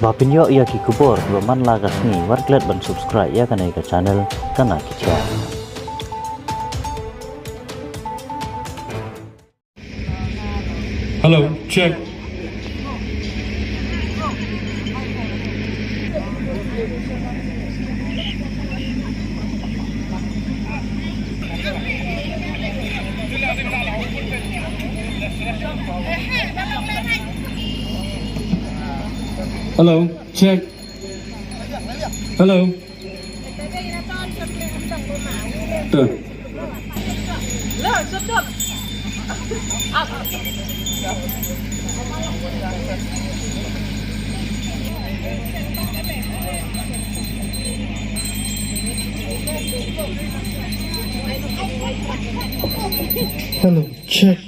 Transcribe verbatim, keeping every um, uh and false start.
Ba pynïoh ïa ki khubor kiba man la ka sngi, wat klet ban subscribe ïa kane ka channel Kana Ki Jaiñ. Hello, check. Hello, check. Hello. Tuh. Hello, check.